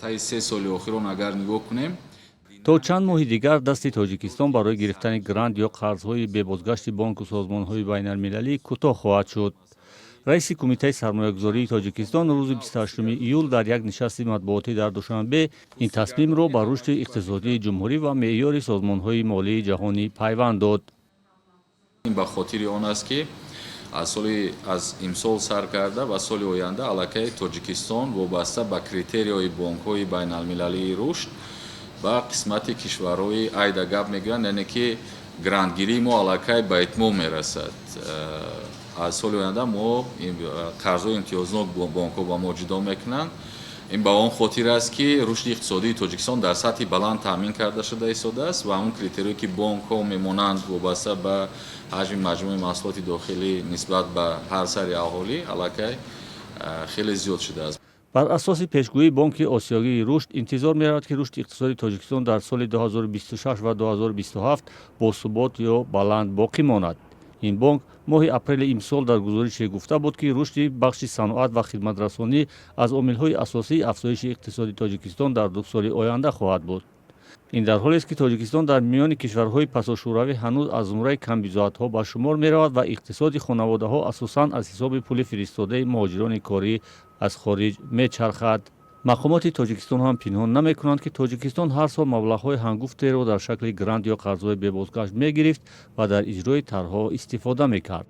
Таи 3 соли охирон агар нигоҳ кунем. То чанд моҳи дигар дасти Тоҷикистон барои гирифтани грант ё қарзҳои бебозгашти бонку созмонҳои байналмилалӣ кӯтоҳ хоҳад шуд. Раиси Кумитаи сармоягузории Тоҷикистон рӯзи 28 июл дар як нишасти матбуотӣ дар Душанбе ин тасмимро ба рушди иқтисодии ҷумҳурӣ ва меъёри созмонҳои молии ҷаҳонӣ пайванд дод. Ин ба хотири он аст, ки аз имсол сар карда ва соли оянда аллакай Тоҷикистон вобаста ба критерияҳои бонкҳои байналмилалии рушд ба қисмати кишварҳои айда гап мегӯянд, яъне ки грантгирии мо аллакай ба итмом мерасад. Аз соли оянда мо қарзҳои имтиёзнок бонкҳо ба мо ҷудо мекунанд. Ин ба он хотир аст, ки рушди иқтисодии Тоҷикистон дар сатҳи баланд таъмин карда шуда истодааст ва ҳамун критерие, ки бонкҳо мемонанд, вобаста ба ҳаҷми маҷмӯи маҳсулоти дохилӣ нисбат ба ҳар сари аҳолӣ, аллакай хеле зиёд шудааст. Бар асоси пешгӯии Бонки Осиёии рушд, интизор меравад, ки рушди иқтисодии Тоҷикистон дар соли 2026 ва 2027 босубот ё баланд боқӣ монад. Ин бонк моҳи апрели имсол дар гузорише гуфта буд, ки рушди бахши саноат ва хидматрасонӣ аз омилҳои асосии афзоиши иқтисоди Тоҷикистон дар 2 соли оянда хоҳад буд. Ин дар ҳолест, ки Тоҷикистон дар миёни кишварҳои пасошӯравӣ ҳанӯз аз зумраи камбизоатҳо ба шумор меравад ва иқтисоди хонаводаҳо асосан аз ҳисоби пули фиристодаи муҳоҷирони корӣ аз хориҷ мечархад. Мақомоти Тоҷикистон ҳам пинҳон намекунанд, ки Тоҷикистон ҳар сол маблағҳои ҳангуфтеро дар шакли грант ё қарзҳои бебозгашт мегирифт ва дар иҷрои тарҳҳо истифода мекард.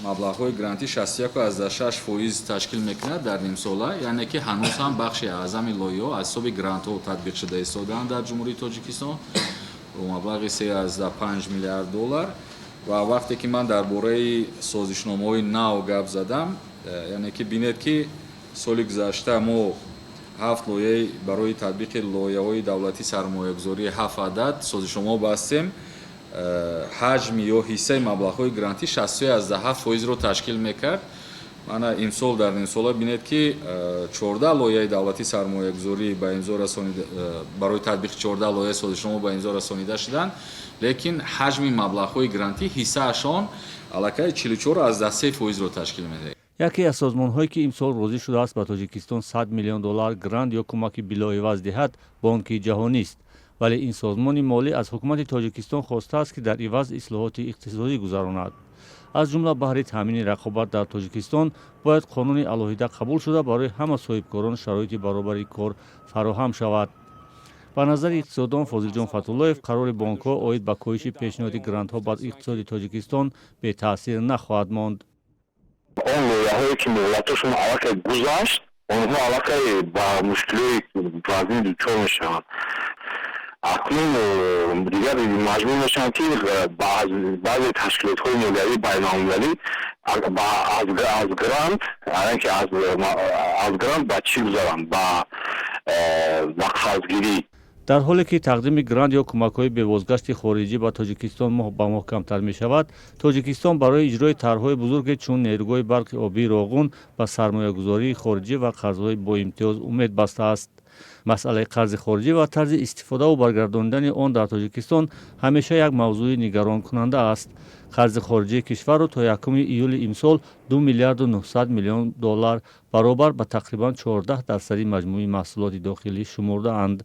Маблағҳои грантӣ 61,6% ташкил мекунад дар нимсола, яъне ки ҳанӯз ҳам бахши аъзами лоиҳаҳо аз ҳисоби грантҳо татбиқ шуда истодаанд дар Ҷумҳурии Тоҷикистон бо маблағи 3,5 миллиард доллар. Ва вақте ки ман дар бораи созишномаҳои нав гап задам, яъне ки бинед, ки соли гузашта мо ҳафт лоиҳаи барои татбиқи лоиҳаҳои давлатии сармоягузории ҳафт адад созишномаҳо бастем. Ҳаҷми ё ҳиссаи маблағҳои грантӣ 63,7%-ро ташкил мекард. Мана, имсол дар нимсола бинед, ки 14 лоиҳаи давлатии сармоягузорӣ ба имзо расонида, барои татбиқи 14 лоиҳаи созишнома ба имзо расонида шуданд, лекин ҳаҷми маблағҳои грантӣ ҳиссаашон аллакай 44,3%-ро ташкил медиҳад. Яке аз созмонҳое, ки имсол розӣ шудааст ба Тоҷикистон 100 миллион доллар грант ё кӯмаки билоиваз диҳад, Бонки Ҷаҳонист. Вале ин созмони молӣ аз ҳукумати Тоҷикистон хостааст, ки дар иваз ислоҳоти иқтисодӣ гузаронад. Аз ҷумла баҳри таъмини рақобат дар Тоҷикистон бояд қонуни алоҳида қабул шуда, барои ҳама соҳибкорон шароити баробари кор фароҳам шавад. Ба назари иқтисоддон Фозилҷон Фатуллоев, қарори бонкҳо оид ба коҳиши пешниҳоди грантҳо бар иқтисоди Тоҷикистон бетаъсир нахоҳад монд. Он лоиҳаҳое, ки муҳлатошон аллакай гузашт, онҳо аллакай ба мушкилиҳои вазнин дучор мешаванд. Акнун дигар маҷбур мешаванд, ки баъзе ташкилотҳои молиявии байналмилалӣ аз грант, яъне ки аз грант ба чӣ гузаранд, ба қарзгирӣ. Дар ҳоле ки тақдими грант ё кӯмакҳои бебозгашти хориҷӣ ба Тоҷикистон моҳ ба моҳ камтар мешавад, Тоҷикистон барои иҷрои тарҳҳои бузурге, чун нерӯгоҳи барқи обии Роғун, ба сармоягузории хориҷӣ ва қарзҳои боимтиёз умед бастааст. Масъалаи қарзи хориҷӣ ва тарзи истифодаву баргардонидани он дар Тоҷикистон ҳамеша як мавзӯи нигаронкунанда аст. Қарзи хориҷии кишварро то 1 июли имсол 2 миллиарду 900 миллион доллар, баробар ба тақрибан 14 дарсади маҷмӯи маҳсулоти дохилӣ шумурдаанд.